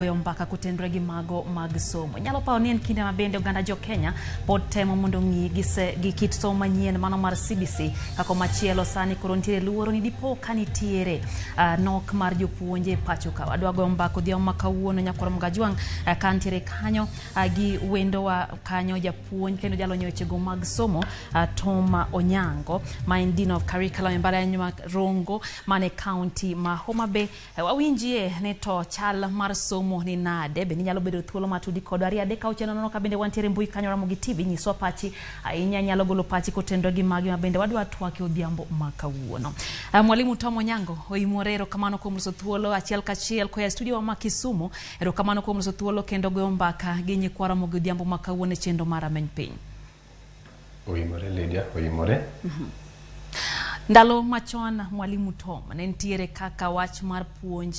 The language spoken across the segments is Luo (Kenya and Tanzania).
Goyo mbaka kotenore gi mago mag somo. Inyalo paro ni en kinde ma bende oganda jo Kenya pod temo mondo ong'i gi, se, gi kit somo manyien mano mar CBC. Kako machielo sani koro nitiere luoro ni dipo ka nitiere nok mar jopuonje e pacho ka. Wadwa goyo mbaka odhiambo ma kawuono nyakwar Mgajwang' ka nitiere kanyo gi wendowa kanyo japuonj kendo jalony e wechego mag somo Tom Onyango ma en Dean of Curriculum e mbalariany ma Rongo man e county ma Homa Bay. Wawinjie ni to chal mar somo ni nade, bende inyalo bedo thuolo mar tudi kodwa 2 3 6 0 ka bende wantiere mbui kanyo Ramogi TV, nyiswa pachi ahinya, inyalo golo pachi kotenore gi magi ma bende wadwa twake odhiambo ma kawuono. Mwalimu Tom Onyango oimore, erokamano kuom loso thuolo achiel kachiel koa e studio wa ma Kisumu. Erokamano kuom loso thuolo kendo goyo mbaka gi nyikwa Ramogi odhiambo ma kawuono e chenro mar Rameny Piny. Oimore Lydia, oimore. Ndalo machon Mwalimu Tom ne nitiere kaka wach mar puonj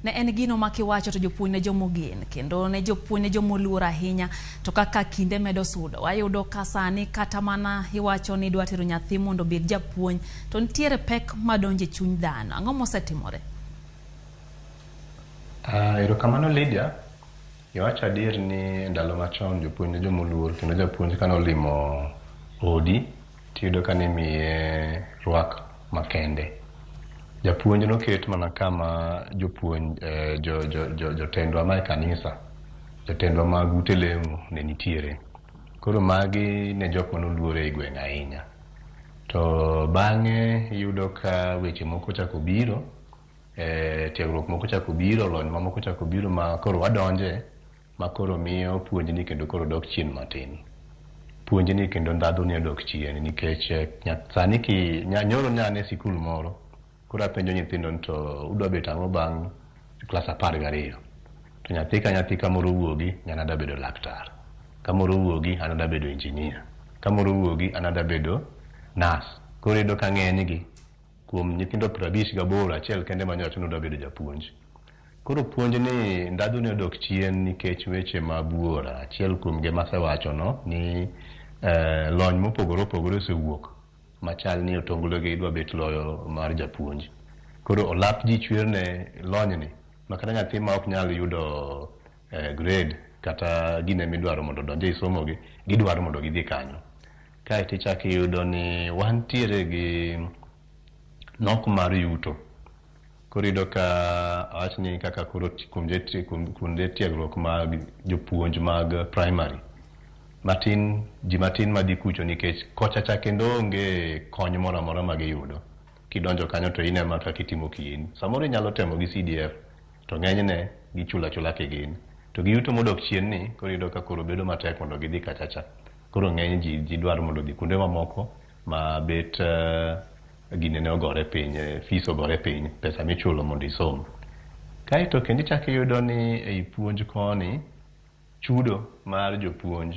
ne en gino ma kiwacho to jopuonj ne jomogen kendo ne jopuonj ne jomoluor ahinya, to kaka kinde medo sudo wayudo ka sani kata mana iwacho ni idwa tero nyathi mondo obed japuonj to nitiere pek madonjo e chuny dhano. Ang'o mosetimore? Erokamano Lydia. Iwacho adier ni ndalo machon jopuonj ne jomoluor kendo japuonj kane olimo odi tiyudo ka nimiye rwak makende. Japuonj noket mana kama jopuonj jotendwa mae kanisa, jotendwa mag ute lemo ne nitiere. Koro magi ne jok manoluor ei gweng' ahinya. To bang'e iyudo ka weche moko ochako biro, tiegruok moko ochako biro, lony mamoko ochako biro ma koro wadonje ma koro miyo puonjni kendo koro dok chien matin. Puonjni kendo ndhadhu ni odok chien nikech sani ki nyoro ne an e sikul moro, koro apenjo nyithindo ni to udwa bet ang'o bang' klas 12. To nyathi ka nyathi kamoro wuogi ni an adwa bedo laktar, kamoro wuogi an adwa bedo engineer, kamoro wuogi an adwa bedo nurse. Koro iyudo ka ng'enygi kuom nyithindo 58 achiel kende ma nyocha nodwa bedo japuonj. Koro puonj ni ndhadhu ne odok chien nikech weche ma buora. Achiel kuom gi masewacho no ni lony mopogore opogore osewuok machal ni otonglo gi idwa bet loyo mar japuonj. Koro olap ji chwer ne lony ni ma kata nyathi ma ok nyal yudo grade kata gine midwaro mondo odonj e somo gi, gidwaro mondo gidhi kanyo. Kaeto ichako iyudo ni wantiere gi nok mar yuto. Koro iyudo ka awach ni kaka koro kuonde tiegruok mag jopuonj mag primary matin, ji matin madhi kucho nikech kocha cha kendo onge kony moro amora ma giyudo. Kidonjo kanyo to ineno kaka itimo kiin. Samoro inyalo temo gi CDF to ng'enyne gichulo achula kigin. To gi yuto modok chien ni koro iyudo ka koro bedo matek mondo gidhi kacha cha. Koro ng'eny ji dwaro mondo odhi kuonde mamoko ma bet gine ne ogore piny, fees ogore piny, pesa michulo mondo isom. Kaeto kendo ichako iyudo ni ei puonj koni, chudo mar jopuonj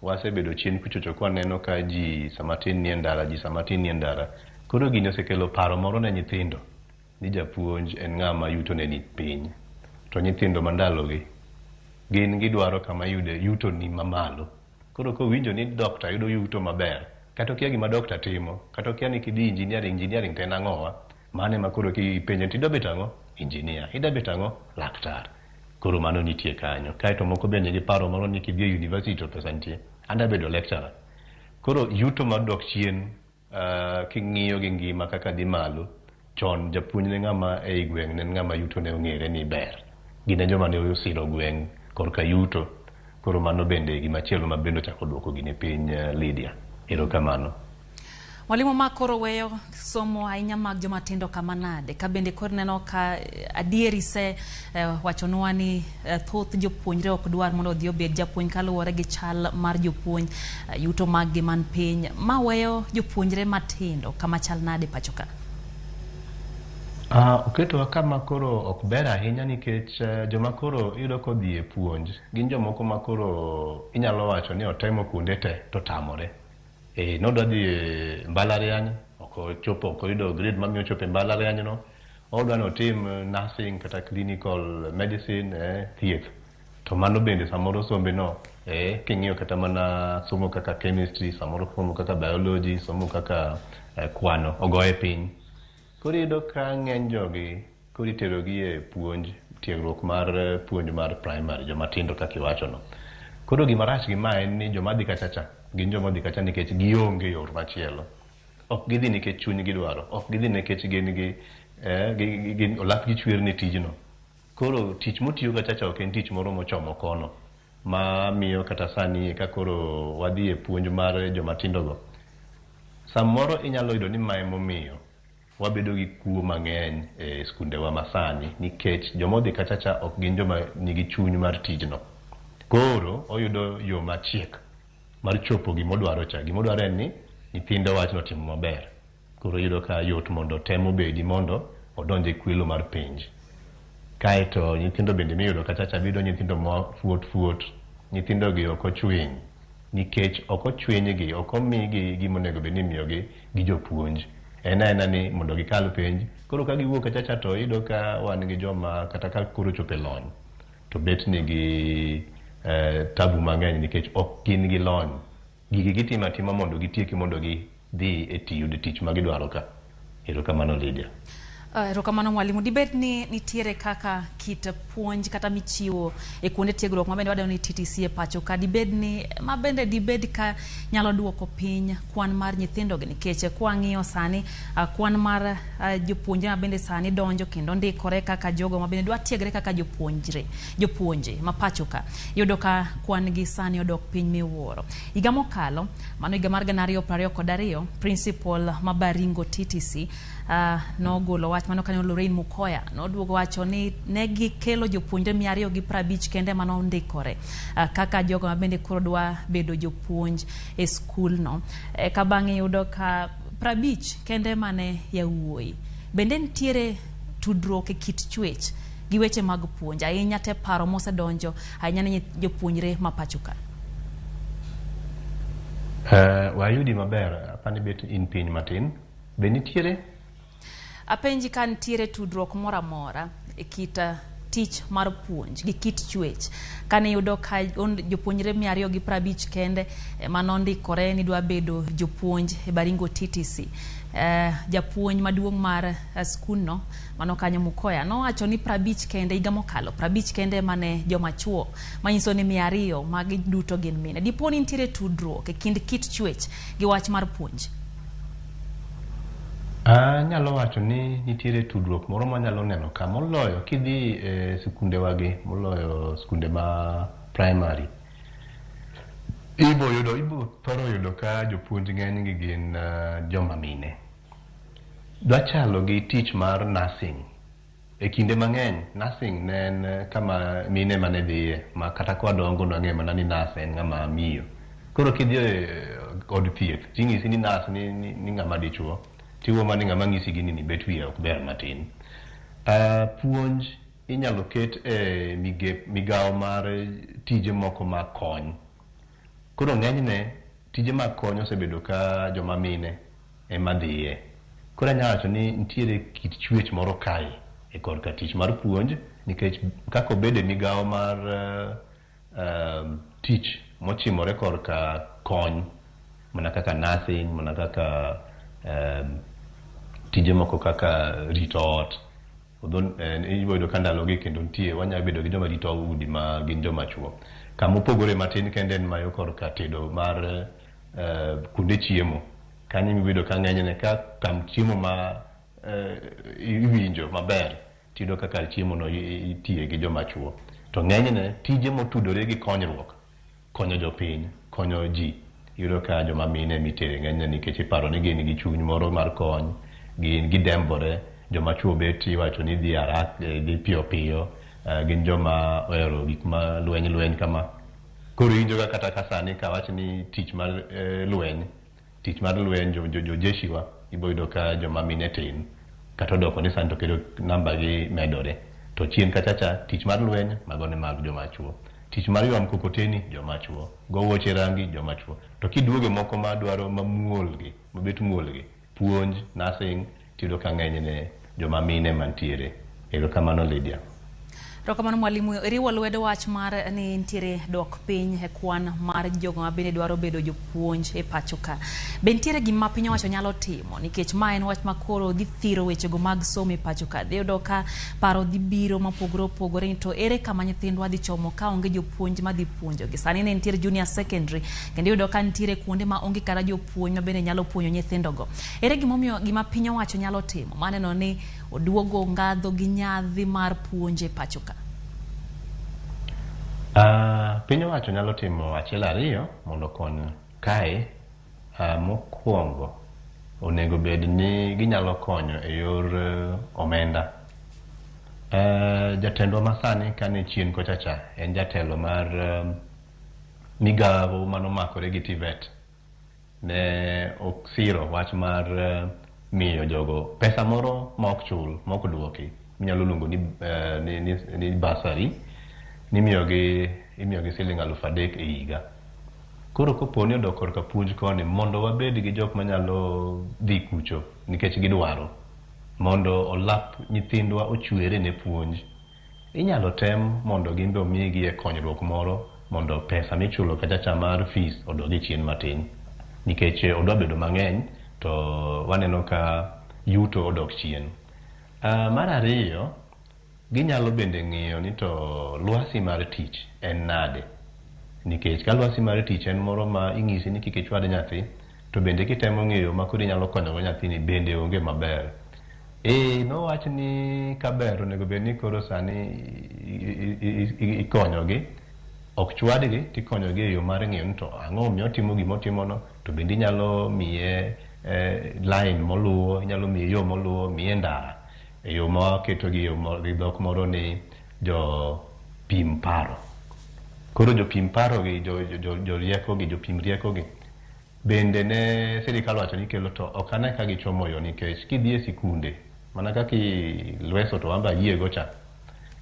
wasebedo chien kuchocho kwaneno ka ji sama tin nie ndara, ji sama tin nie ndara. Koro gini osekelo paro moro ne nyithindo ni japuonj en ng'ama yuto ne ni piny. To nyithindo ma ndalogi gin gidwaro kama iyude yuto ni mamalo. Koro kowinjo ni dokta yudo yuto maber, kata okia gima dokta timo, kata okia ni kidhi engineering, engineering to en ang'owa, mano ema koro kipenje to idwa bet ang'o? Engineer. Idwa bet ang'o? Laktar. Koro mano nitie kanyo. Kaeto moko be nigi paro moro ni kidhi e university to pesa nitie. An adwa bedo lecturer. Koro yuto mar dok chien king'iyo gi ngima kaka dhi malo, chon japuonj ne ng'ama ei gweng' ne en ng'ama yuto ne ong'ere ni ber. Gin e joma ne osiro gweng' korka yuto. Koro mano bende gimachielo ma bende ochako duoko gini piny, Lydia. Erokamano. Mwalimu ma koro weyo somo ahinya mag joma tindo kama nade? Ka bende koro ineno ka adieri se wachonwa ni thoth jopuonjre ok dwar mondo odhi obed japuonj kaluwore gi chal mar jopuonj, yuto mag gi man piny. Ma weyo jopuonjre matindo kama chal nade pacho ka? Oketowa kama koro ok ber ahinya nikech joma koro iyudo kodhi e puonj gin jomoko ma koro inyalo wacho ni otemo kuonde te to tamore. Nodwa dhi e mbalariany, ok ochopo, ok oyudo grade mamiyo ochopo e mbalariany no. Odwa ni otim nursing kata clinical medicine, thieth. To mano bende samoro sombe no, king'iyo kata mana somo kaka chemistry, samoro somo kaka biology, somo kaka kwano, ogoye piny. Koro iyudo ka ng'eny jogi koro iterogi e puonj tiegruok mar puonj mar primary, joma tindo kaka iwachono. Koro gima rach gi ma en ni joma dhi kacha cha gin joma odhi kacha nikech gionge yor machielo. Ok gidhi nikech chuny gidwaro, ok gidhi nikech gin gi gin olap gi chwer ne tijno. Koro tich motiyo kacha cha ok en tich moro mochomo kono, ma miyo kata sani ka koro wadhi e puonj mar joma tindo go. Samoro inyalo yudo ni ma emomiyo wabedo gi kuo mang'eny e skundewa masani, nikech joma odhi kacha cha ok gin joma nigi chuny mar tijno. Koro oyudo yo machiek mar chopo gimodwaro cha. Gimodwaro en ni nyithinde owach ni otimo maber. Koro iyudo ka yot mondo tem obedi mondo odonj e kwelo mar penj. Kaeto nyithindo bende miyudo kacha cha bedo nyithindo ma fuot fuot. Nyithindo gi ok ochwiny, nikech ok ochwinygi, ok omigi gima onego bed ni imiyogi gi jopuonj. En aena ni mondo gikal penj. Koro ka giwuok kacha cha to iyudo ka wan gi joma kata ka koro ochopo e lony to bet nigi tabu mang'eny nikech ok gin gi lony. Gigi gitimo atima mondo gitieki mondo gidhi e yudo tich ma gidwaro ka. Erokamano Lydia. Erokamano mwalimu. Dibed ni nitiere kaka kit puonj kata michiwo e kuonde tiegruok ma bende wadendo ni TTC e pacho ka, dibed ni ma bende dibed ka nyalo duoko piny kwan mar nyithindo gi, nikech kwang'iyo sani kwan mar jopuonjre ma bende sani donjo kendo ndikore kaka jogo ma bende dwa tiegre kaka jopuonjre, jopuonje ma pacho ka, iyudo ka kwan gi sani odok piny miwuoro. Higa mokalo, mano higa mar 2022, principal ma Baringo TTC nogolo wach mano kanyo Lorraine Mukoya noduogo wacho ni ne gikelo jopuonjre 250 kende manondikore kaka jogo ma bende koro dwa bedo jopuonj e skulno. Ka bang'e yudo ka 50 kende mane yawuoyi. Bende nitiere tudruok e kit chwech gi weche mag puonj ahinya te paro mosedonjo ahinya ne jopuonjre ma pacho ka. Wayudi maber, apani bet in piny matin. Be nitiere? Apenji ka nitiere tudruok moro amora e kit tich mar puonj gi kit chwech. Kane iyudo ka jopuonjre 250 kende manondikore ni dwa bedo jopuonj e Baringo TTC. Japuonj maduong' mar skulno mano kanyo Mukoya nowacho ni 50 kende higa mokalo, 50 kende mane joma chuo, manyiso ni 200 magi duto gin mine. Dipo ni nitiere tudruok e kind kit chwech gi wach mar puonj? Anyalo wacho ni nitiere tudruok moro manyalo neno ka, moloyo kidhi e sikundewagi, moloyo skunde ma primary. Ibo thoro yudo ka jopuonj ng'eny gi gin joma mine. Dwa chalo gi tich mar nursing. E kinde mang'eny, nursing ne en kama mine mane dhiye, ma kata kwadongo nwang'eyo mana ni nurse en ng'ama miyo. Koro kidhi e od thieth, ting'isi ni nurse ni ng'ama dichuo. Tiwuo mana ni ng'ama ng'isi gini ni bet wiye ok ber matin. Puonj inyalo ket e migawo mar tije moko mag kony. Koro ng'enyne tije mag kony osebedo ka joma mine ema dhiye. Koro anyalo wacho ni nitiere kit chwech moro kae e korka tich mar puonj, nikech kaka obedo e migawo mar tich mochimore korka kony, mana kaka nursing, mana kaka tije moko kaka rito ot. Ibiro yudo ka ndalogi kendo nitie, wanyalo bedo gi joma rito udi ma gin joma chuo. Kama opogore matin kende en mayo korka tedo mar kuonde chiemo. Kanyo ibiro yudo ka ng'enyne ka kam chiemo ma iwinjo maber, tiyudo ka kar chiemo no itiye gi joma chuo. To ng'enyne tije motudore gi konyruok, konyo jopiny, konyo ji, iyudo ka joma mine mitere ng'enyne nikech iparo ni gin gi chuny moro mar kony, gin gidembore, joma chuo bet iwacho ni dhi haraka, dhi piyo piyo, gin joma ohero gik ma lweny lweny kama. Koro iwinjo ga kata ka sani kawach ni tich mar lweny, tich mar lweny jo jeshi wa, ibo yudo ka joma mine tin, kata odoko ni sani to kendo namba gi medore. To chien kacha cha, tich mar lweny, mago ne mag joma chuo. Tich mar ywa mkokoteni, joma chuo. Go wuoche rangi, joma chuo. To kiduoge moko madwaro mamuol gi, mabet muol gi, puonj, nursing, tiyudo ka ng'enyne joma mine mantiere. Erokamano Lydia. Erokamano mwalimu, iriwo lwedo wach mar ni nitiere dok piny e kwan mar jogo ma bende dwaro bedo jopuonj e pacho ka. Be nitiere gima piny owacho nyalo timo nikech ma en wach ma koro dhi thiro wechego mag somo e pacho ka. Dhi yudo ka paro dhi biro mopogore opogore ni to ere kama nyithindwa dhi chomo ka onge jopuonj madhi puonjogi. Sani ne nitiere junior secondary kendo iyudo ka nitiere kuonde ma onge kata jopuonj ma bende nyalo puonjo nyithindogo. Ere gimomiyo gima piny owacho nyalo timo maneno ni oduogo ngadho gi nyadhi mar puonj e pacho ka? Piny owacho nyalo timo achiel ariyo mondo okony kae. Mokwongo onego bed ni ginyalo konyo e yor omenda. Jatendwa masani kane chien kocha cha en jatelo mar migawo manomakore gi TVET. Ne osiro wach mar miyo jogo pesa moro ma ok chul, ma ok duoki, minyalo luongo ni bursary, imiyogi siling 3,000 e higa. Koro kopo ni odok korka puonj koni, mondo wabed gi jok manyalo dhi kucho nikech gidwaro, mondo olap nyithindwa ochwere ne puonj, inyalo tem mondo gin be omigi e konyruok moro mondo pesa michulo kacha cha mar fees odogi chien matin. Nikech odwa bedo mang'eny to waneno ka yuto odok chien. Mar ariyo, ginyalo bende ng'iyo ni to lwasi mar tich en nade. Nikech ka lwasi mar tich en moro ma ing'isi ni kik ichwad nyathi, to bende kitemo ng'iyo ma koro inyalo konyogo nyathini bende onge maber. Nowach ni kaber onego bed ni koro sani ikonyogi, ok chwadgi, tikonyogi e yo mar ng'iyo ni to ang'o miyo otimo gima otimono, to bende inyalo miye line moluwo, inyalo miye yo moluwo, miye ndara. E yo ma waketo gi gi dhok moro ni jo pim paro. Koro jopim paro gi, jorieko gi, jopim rieko gi, bende ne sirikal owacho ni kelo to ok ane ka gichomo yo nikech kidhi e sikunde, mana kaka ilweso to wan be ayiego cha,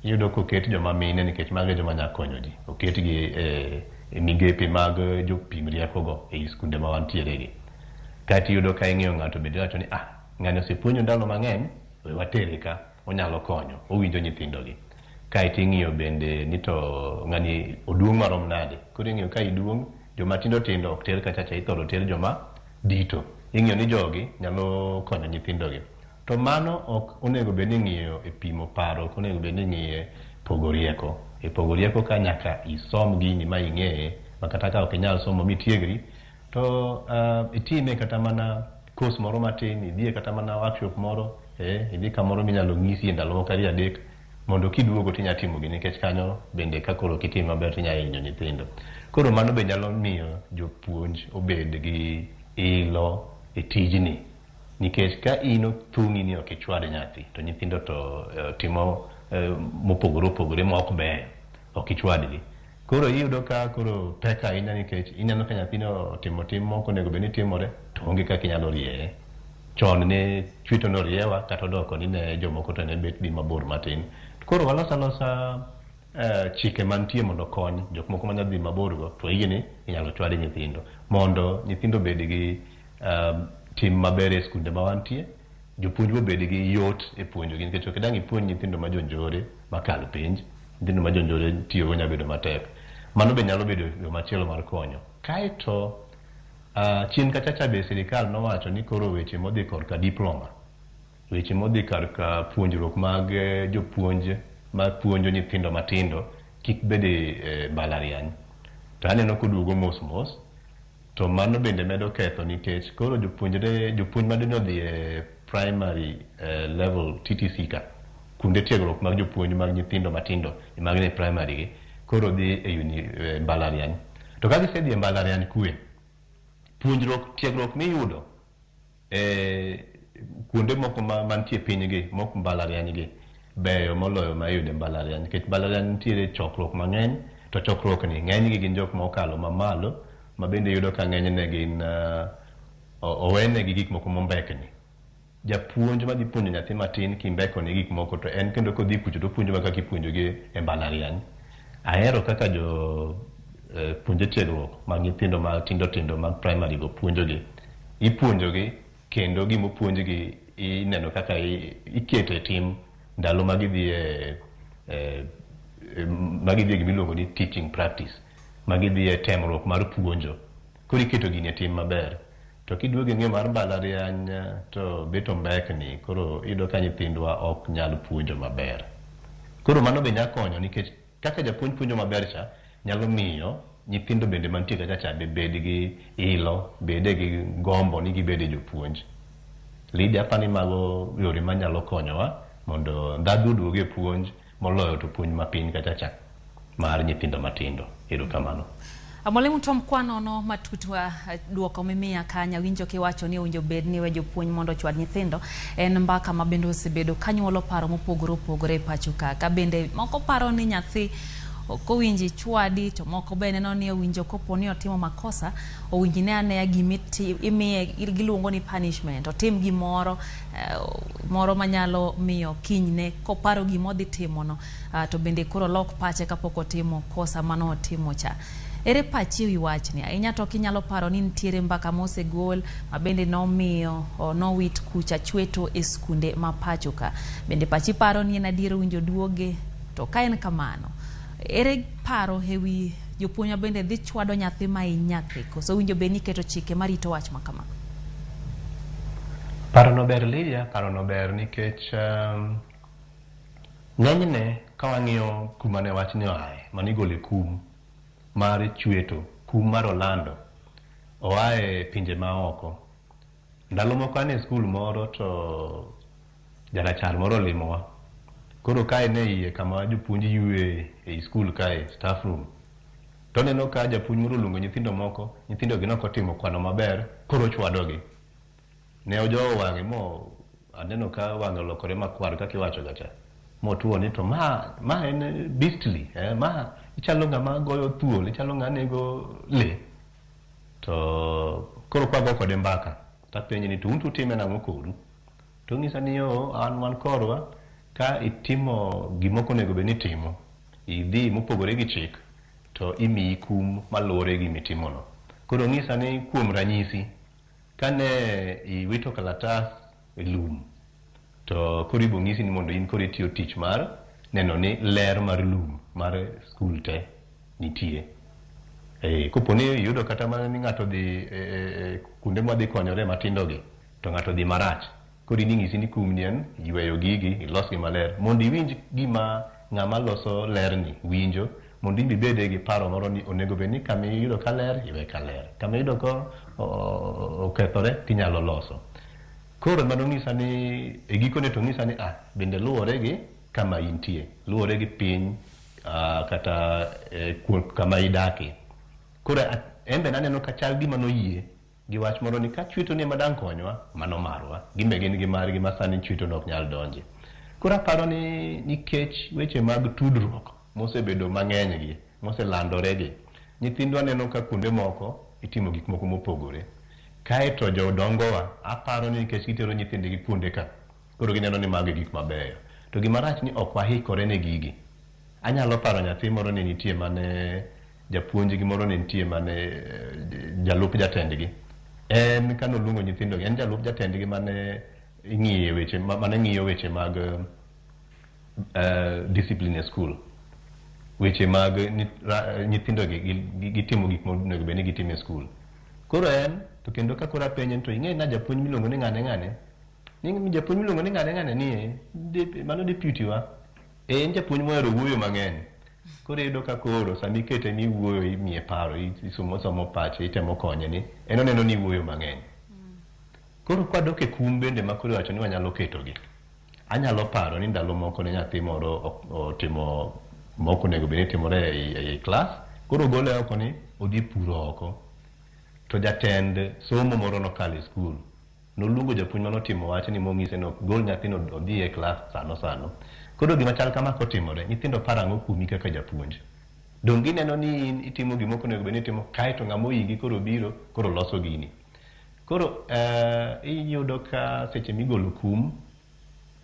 iyudo koket joma mine nikech mago e joma nyalo konyo ji. Oketgi e migepe mag jopim rieko go ei skunde ma wantiere gi. Kaeto iyudo ka ing'iyo ng'ato bende iwacho ni ng'ani osepuonjo ndalo mang'eny, we watere ka, onyalo konyo, owinjo nyithindo gi. Kaeto ing'iyo bende ni to ng'ani oduong' marom nade. Koro ing'iyo ka iduong', joma tindo tindo ok ter kacha cha, ithoro ter joma dito. Ing'iyo ni jogi nyalo konyo nyithindo gi. To mano ok onego bed ni ing'iyo e pimo paro, ok onego bed ni ing'iye pogo rieko. E pogo rieko ka nyaka isom gini ma ing'eye, ma kata ka ok inyal somo mitiegri, to itime kata mana course moro matin, idhiye kata mana workshop moro, idhi kamoro minyalo ng'isi e ndalo moko ariyo adek, mondo kiduogo tinya timo gini, nikech kanyo bende ka koro ok itim maber tinya hinyo nyithindo. Koro mano be nyalo miyo jopuonj obed gi ilo e tijni. Nikech ka in othung'i ni ok ichwad nyathi, to nyithindo to timo mopogore opogore ma ok beyo, ok ichwadgi. Koro iyudo ka koro pek ahinya nikech ineno ka nyathino otimo tim mok onego bed ni timore, to onge kaka inyalo rieye. Chon ne chwito noriewa kata odoko ni ne jomoko to ne bet dhi mabor matin. Koro walos alosa chike mantie mondo okony jok moko manyalo dhi mabor go, to wayie ni inyalo chwad nyithindo mondo nyithindo obed gi tim maber e skunde ma wantie, jopuonj be obed gi yot e puonjogi nikech ok dang' ipuonj nyithindo ma jonjore makal penj, nyithindo ma jonjore tiyogo nyalo bedo matek. Mano be nyalo bedo yo machielo mar konyo. Kaeto chien kacha cha be sirikal nowacho ni koro weche modhi korka diploma, weche modhi korka puonjruok mag jopuonj ma puonjo nyithindo matindo kik bed e mbalariany. To aneno koduogo mos mos, to mano bende medo ketho nikech koro jopuonj madine odhi e primary level TTC ka, kuonde tiegruok mag jopuonj mag nyithindo matindo mag e primary gi, koro dhi e mbalariany. To ka gisedhi e mbalariany kwe, puonjruok tiegruok miyudo e kuonde moko mantie piny gi, mok mbalariany gi, beyo moloyo ma iyudo e mbalariany. Nikech mbalariany nitiere chokruok mang'eny, to chokruok ni ng'enygi gin jok ma okalo mamalo, ma bende iyudo ka ng'enyne gin owenegi gik moko mombekni. Japuonj madhi puonjo nyathi matin kimbekone gik moko to en kendo kodhi kucho to opuonjo mana kaka ipuonjogi e mbalariany. Ahero kaka jo puonje tiegruok mag nyithindo matindo tindo mag primary go puonjogi. Ipuonjogi kendo gimopuonjgi ineno kaka iketo e tim ndalo ma gidhi e Magi dhie gimiluongo ni teaching practice. Magi dhie temruok mar puonjo. Koro iketo gini e tim maber. To kiduogo e ng'eyo mar mbalariany to bet ombekni, koro iyudo ka nyithindwa ok nyal puonjo maber. Koro mano be nyalo konyo nikech kaka japuonj puonjo maber cha, nyalo miyo nyithindo bende mantie kacha cha be bed gi ilo, bede gi gombo ni gibede jopuonj. Lydia, apani ni mago yore manyalo konyowa mondo ndhadhu oduog e puonj moloyo to puonj mapiny kacha cha mar nyithindo matindo. Erokamano. Mwalimu Tom, kwanono matut wa duoko mimiya kanya, winjo kiwacho ni owinjo bed ni we jopuonj mondo ochwad nyithindo. En mbaka ma bende osebedo kanyuolo paro mopogore opogore e pacho ka. Ka bende moko paro ni nyathi ok owinjo ichwadi, to moko be neno ni owinjo kopo ni otimo makosa, owinjo ine anea gima imiye giluongo ni punishment. Otim gimoro moro manyalo miyo kinyne koparo gima odhi timono, to bende koro lok pache kapok otimo kosa manotimo cha. Ere pachi ewi wachni? Ahinya to kinyalo paro ni nitiere mbaka mosegol ma bende nomiyo nowit kucha chweto e skunde ma pacho ka. Bende pachi paro ni en adier owinjo duoge? To ka en kamano, ere paro ewi jopuonj ma bende dhi chwado nyathi ma hiny nyathi? Koso owinjo bed ni iketo chike marito wach ma kama? Parono ber Lydia, parono ber nikech ng'enyne ka wang'iyo kuma ne wachni oaye, manigole kum mar chweto, kum mar olando, oa e pinje maoko. Ndalo moko an e skul moro to jarachar moro olimowa. Koro ka en e iye kama jopuonj yweyo ei skul kae, staff room, to oneno ka japuonj moro oluongo nyithindo moko, nyithindo gi nok otimo kwano maber, koro ochwadogi. Ne ojowo wang'e mo aneno ka wang'e olokore makwar kaka iwacho ga cha. Motuo ni to ma en beastly, ma ichalo ng'ama goyo thuol, ichalo ng'ama nego lee. To koro kwago kode mbaka, tapenje ni to un to utime nang'o kodu? To onyisa ni yo an wan korwa ka itimo gima ok onego bed ni itimo, idhi mopogore gi chik, to imiyi kum maluwore gi gimitimono. Koro onyisa ni kuom ranyisi, kane iwito kalatas e lum, to koro ibo nyisi ni mondo in koro itiyo tich mar neno ni ler mar lum mar skul te nitie. Kopo ni iyudo kata mana ni ng'ato dhi kuonde mwadhi konyore matindo gi, to ng'ato dhi marach, koro in ing'isi ni kum ni en yweyo gigi, ilosgi maler, mondo iwinj gima ng'ama loso lerni winjo, mondo in be ibede gi paro moro ni onego bed ni kama iyudo ka ler, iwe ka ler. Kama iyudo ka okethore, tinyalo loso. Koro mano ng'isa ni, e gikone to ng'isa ni bende luwore gi kama intie, luwore gi piny kata kama idake. Koro en be naneno ka chal gima noyie gi wach moro ni ka chweto ni ema dang' konywa, mano marwa. Gin be gin gi margi ma sani chweto no ok nyal donje. Koro aparo ni nikech weche mag tudruok mosebedo mang'eny gi, moselandore gi, nyithindwa neno ka kuonde moko itimo gik moko mopogore. Kaeto jodongowa, aparo ni nikech gitero nyithindgi kuonde ka, koro gineno ni mago e gik mabeyo. To gima rach ni ok wahikore ne gigi. Anyalo paro nyathi moro ne nitie mane japuonjgi moro ne nitie mane jalup jatendgi. En kanoluongo nyithindo gi, en jalup jatendgi mane ing'iye weche, mane ng'iyo weche mag discipline e school. Weche mag nyithindo gi gitimo gik monego bed ni gitimo e school. Koro en, to kendo ka koro apenje to ing'e na japuonj miluongo ni ng'ane ng'ane? Ni japuonj miluongo ni ng'ane ng'ane ni mano deputy wa. En japuonj mohero wuoyo mang'eny. Koro iyudo ka koro sama ikete ni iwuoyo imiye paro, isomo somo pache, itemo konye ni en oneno ni iwuoyo mang'eny. Koro kwadok e kum bende ma koro iwacho ni wanyalo ketogi. Anyalo paro ni ndalo moko ne nyathi moro otimo mok onego bed ni timore ei klas, koro ogole oko ni odhi puro oko. To jatend somo moro nokalo e skul. Noluongo japuonj manotimo wachni mong'ise ni gol nyathino odhi e klas sano sano. Koro gima chal kama kotimore, nyithindo paro ang'o kuomi kaka japuonj? Dong' gineno ni in itimo gima ok onego bed ni itimo, kaeto ng'ama ohingi koro biro, koro loso gini. Koro iyudo ka seche migolo kum,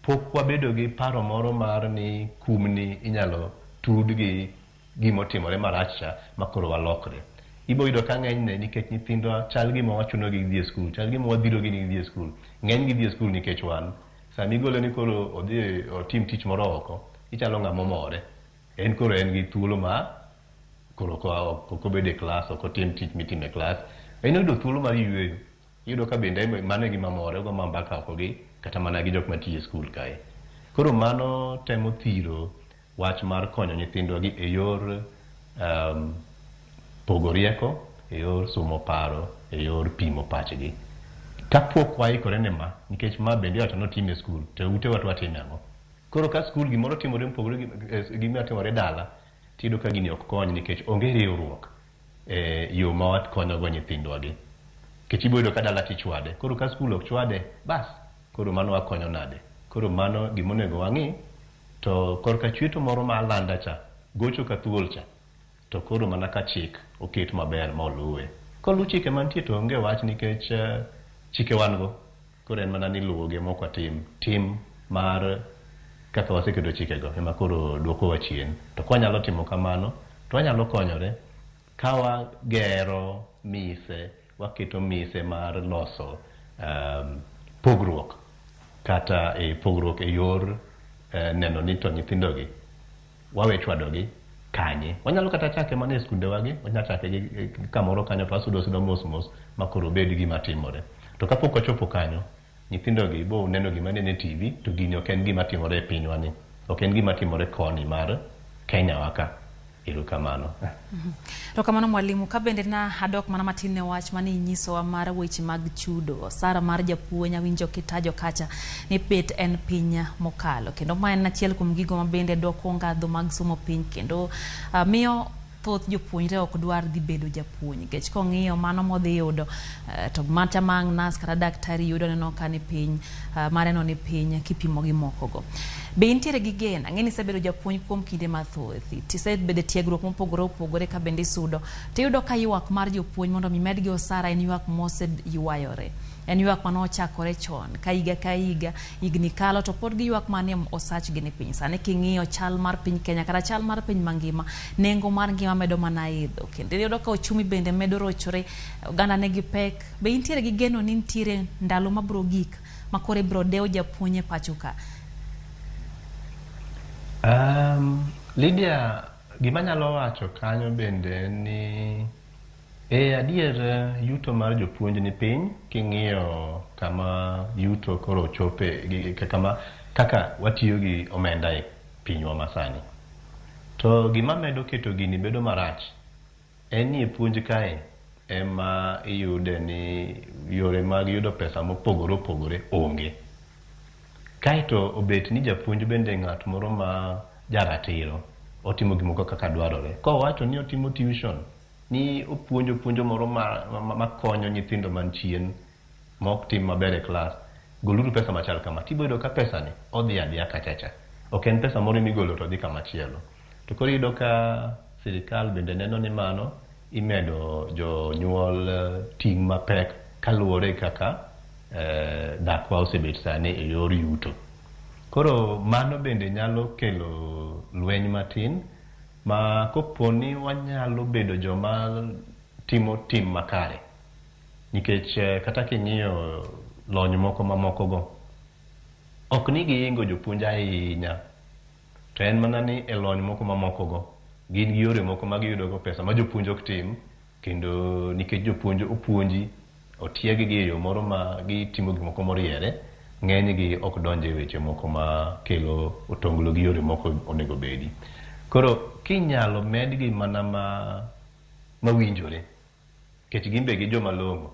pok wabedo gi paro moro mar ni kumni inyalo tud gi gimotimore marach cha ma koro walokre. Ibo yudo ka ng'enyne nikech nyithindwa chal gima wachuno gi dhi e skul, chal gima wadhiro gi ni gidhi e skul. Ng'eny gi dhi e skul nikech wan. Sama igole ni koro odhi otim tich moro oko, ichalo ng'ama omore. En koro en gi thuolo ma koro ok obed e klas, ok otim tich mitimo e klas. En oyudo thuolo mar yueyo. Iyudo ka bende mano e gima more, ogo mbaka oko gi kata mana gi jok matiyo e skul kae. Koro mano temo thiro wach mar konyo nyithindwa gi e yor pogo rieko, e yor somo paro, e yor pimo pachgi. Kapok waikore ne ma, nikech ma bende iwacho ni otim e skul, to e utewa to watime ang'o? Koro ka skul gimoro timore mopogore gi gima timore dala, tiyudo ka gini ok kony nikech onge riwruok e yo ma wakonyogo nyithindwa gi. Nikech ibiro yudo ka dala tichwade. Koro ka skul ok chwade, bas, koro mano wakonyo nade? Koro mano gimonego wang'i, to korka chweto moro ma alanda cha, gocho ka thuol cha, to koro mana ka chik oket maber ma oluwe. Koluw chike mantie to onge wach nikech chike wan go. Koro en mana ni luwogi ema ok watim. Tim mar kaka waseketo chikego ema koro duokowa chien. To kwanyalo timo kamano, to wanyalo konyore ka wagero mise, waketo mise mar loso pogruok kata e pogruok e yor neno ni to nyithindogi wawe chwadogi kanye. Wanyalo kata chake mana e skundewagi, wanyalo chake gi kamoro kanyo to wasudo asuda mos mos ma koro obed gima timore. To kapok wachopo kanyo, nyithindogi bo neno gima neno e TV, to gini ok en gima timore e pinywa ni. Ok en gima timore koni mar Kenya wa ka. Erokamano. Erokamano mwalimu. Ka bende na adok mana matin ne wach mane inyisowa mar weche mag chudo. Osara mar japuonj awinjo kitajo kacha ni bet en piny mokalo. Kendo ma en achiel kuom gigo ma bende dwoko ngadho mag somo piny kendo miyo thoth jopuonjre ok dwar dhi bedo japuonj nikech kong'iyo mano modhi yudo to mata mang' nas kata daktari yudo neno ka ni piny mareno ni piny kipimo gi mokogo. Be intiere gi geno? Ang'e ni isebedo japuonj kuom kinde mathoth, isebedo e tiegruok mopogore opogore ka bende isudo, tiyudo ka ywak mar jopuonj mondo mi medgi osara en ywak moseywayore. En ywak mane ochakore chon ka higa ka higa, higni kalo to pod giywak mana ni osachgi ni piny. Sani king'iyo chal mar piny Kenya kata chal mar piny mangima, nengo mar ngima medo mana idho. Kendo iyudo ka uchumi bende medo rochore, oganda nigi pek. Be intiere gi geno ni nitiere ndalo mabiro gik ma koro ibiro dew japuonj e pacho ka? Lydia, gima anyalo wacho kanyo bende en ni adier yuto mar jopuonj ni piny king'iyo kama yuto koro chope kama kaka watiyo gi omenda e pinywa masani. To gima medo keto gini bedo marach en ni e puonj kae ema iyude ni yore mag yudo pesa mopogore opogore onge. Kaeto obet ni japuonj bende ng'at moro ma jaratiro, otimo gimoko kaka dwarore. Kowacho ni otimo tuition, ni opuonjo puonjo moro makonyo nyithindo man chien ma ok tim maber e klas, goluru pesa machal kama, tibiro yudo ka pesa ni odhi adhiya kachacha. Ok en pesa moro migolo to dhi kama chielo. To koro iyudo ka sirikal bende neno ni mano imedo jonyuol ting' mapek kaluwore kaka dakwa osebet sani e yor yuto. Koro mano bende nyalo kelo lweny matin ma koponi wanyalo bedo joma timo tim makare. Nikech kata king'iyo lony moko mamoko go, ok ni giingo jopuonj ahinya, to en mana ni e lony moko mamoko go, gin gi yore moko ma giyudo go pesa ma jopuonj ok tim, kendo nikech jopuonj opuonji, otieg gi e yo moro ma gitimo gik moko moriere, ng'eny gi ok donj e weche moko ma kelo otonglo gi yore moko onego bedi. Koro kinyalo medgi mana mawinjore, nikech gin be gi joma long'o.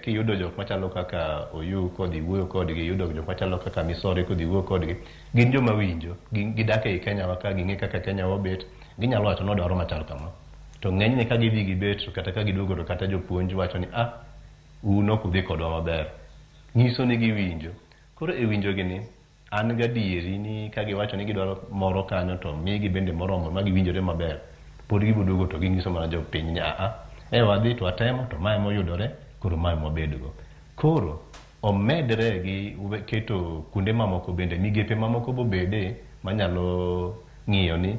Kiyudo jok machalo kaka Oyu kodhi wuoyo kodgi, iyudo jok machalo kaka Misori kodhi wuoyo kodgi, gin joma winjo, gidak ei Kenya wa ka, ging'e kaka Kenya wa obet, ginyalo wacho ni wadwaro machal kama. To ng'enyne ka gidhi gibet, to kata ka giduogo to kata jopuonj wacho ni un ok udhi kodwa maber. Nyiso ni giwinjo. Koro e winjo gi ni, an gadieri ni ka giwacho ni gidwaro moro kanyo to migi bende moromo ma giwinjore maber, pod gibiro duogo to ginyiso mana jopiny ni wadhi to watemo to mae moyudore, koro mae mwabedgo. Koro omedre gi keto kuonde mamoko bende, migepe mamoko bobede manyalo ng'iyo ni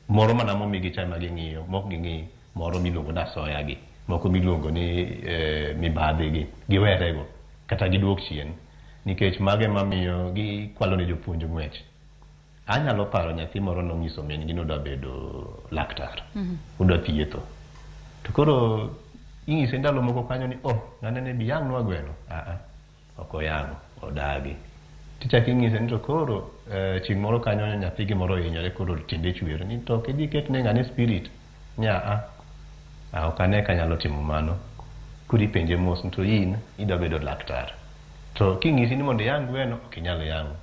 moro mana momigi cha ema ging'iyo, mok ging'i moro miluongo ni asoya gi, moko miluongo ni mibadhi gi, giwerego kata giduok chien. Nikech mago ema miyo gikwalo ne jopuonj ng'wech. Anyalo paro nyathi moro nonyiso min gi ni odwa bedo laktar. Odwa thietho. To koro inyise ndalo moko kanyo ni oh, ng'ane ne bi yang'nwa gweno. Aa, ok oyang'o, odagi. Tichako inyise ni to koro chieng' moro kanyo nyathigi moro ohinyore koro tiende chwer ni to ok idhi ketne ng'ane spirit. Ni aa, ok ane kanyalo timo mano. Koro ipenje mos ni to in idwa bedo laktar. To king'isi ni mondo iyang' gweno, ok inyal yang'o.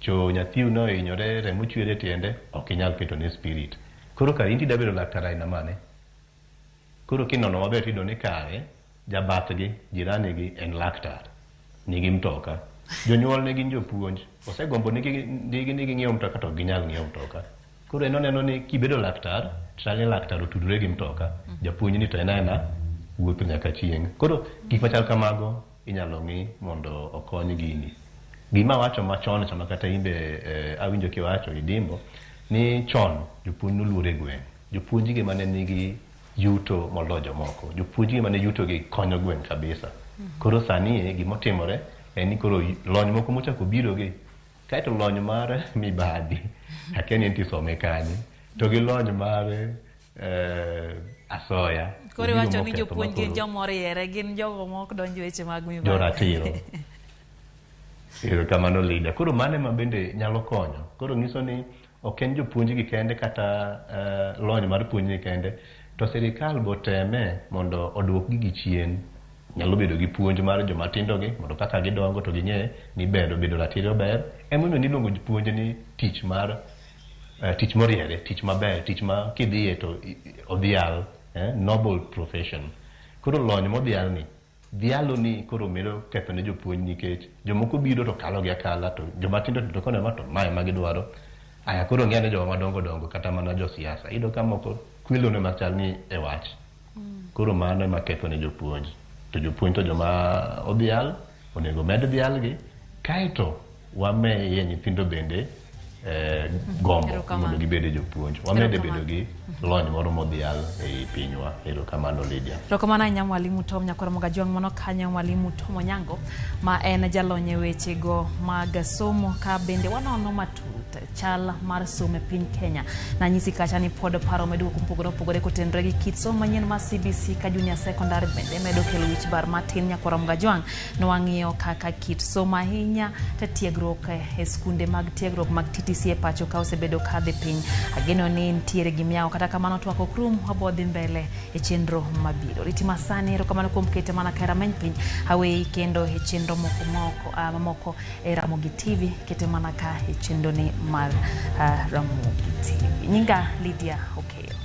Cho nyathiu no ohinyore, remo chwer e tiende, ok inyal ketone spirit. Koro kare in tidwa bedo laktar aina mane? Koro kinono maber tiyudo ni kare jabathgi, jirani gi en laktar. Nigi mtoka. Jonyuolne gin jopuonj. Osegombo ni ging'iew mtoka to ok ginyal ng'iewo mtoka. Koro en oneno ni kibedo laktar, chal ni laktar otudore gi mtoka. Japuonj ni to en aena wuotho nyaka chieng'. Koro gik machal kamago inyalo ng'i mondo okony gini. Gima awacho machon cha makata in be awinjo kiwacho idimbo ni chon jopuonj noluor e gweng'. Jopuonj gi mane nigi yuto moloyo jomoko. Jopuonj gi mane yuto gi konyo gweng' kabisa. Koro sani e gimotimore en ni koro lony moko mochako biro gi kaeto lony mar mibadhi akia ni en tisome kanye to gi lony mar asoya. Koro iwacho ni jopuonj gin joma oriere, gin jogo ma ok donj weche mag mibadhi. Joratiro. Erokamano Lydia. Koro mano ema bende nyalo konyo. Koro nyiso ni ok en jopuonj gi kende kata lony mar puonj ni kende, to sirikal bo teme mondo oduok gigi chien. Nyalo bedo gi puonj mar joma tindo gi mondo kaka gidongo to ging'e ni ber bedo ratiro ber. Emomiyo niluongo puonj ni tich mar tich moriere, tich maber, tich ma kidhiye to odhial, noble profession. Koro lony modhial ni dhialo ni koro medo ketho ne jopuonj nikech jomoko biro to kalo gi akala to joma tindo to kone ma to mae ma gidwaro. Aya koro ng'e ne joma madongo dongo kata mana josiasa. Iyudo ka moko kwelo ne machal ni e wach. Koro mano ema ketho ne jopuonj. To jopuonj to joma odhial onego med dhialgi kaeto wameye nyithindo bende gombo mondo gibed jopuonj. Wamede bedo gi lony moro modhial ei pinywa. Erokamano Lydia. Erokamano ahinya Mwalimu Tom Nyakwar Mogajwang' mano kanyo Mwalimu Tom Onyango ma en jalony e wechego mag somo ka bende wanono matut chal mar somo e piny Kenya. Nanyisi kacha ni pod paro medo wuok mopogore opogore kotenore gi kit somo manyien mar CBC ka junior secondary bende medo kelo wich bar matin. Nyakwar Mogajwang' nwang'iyo kaka kit somo ahinya te tiegruok e skunde mag tiegruok mag TTC e pacho ka osebedo kadhi piny. Ageno ni nitiere gimiyawo, kata kamano twak ok rum, wabo dhi mbele e chenro mabiro. Riti masani, erokamano kuom kete mana ka rameny piny. Aweyi kendo e chenro moko mamoko e Ramogi TV, kete mana ka e chenro ni mar Ramogi TV. Nyinga Lydia Okeyo.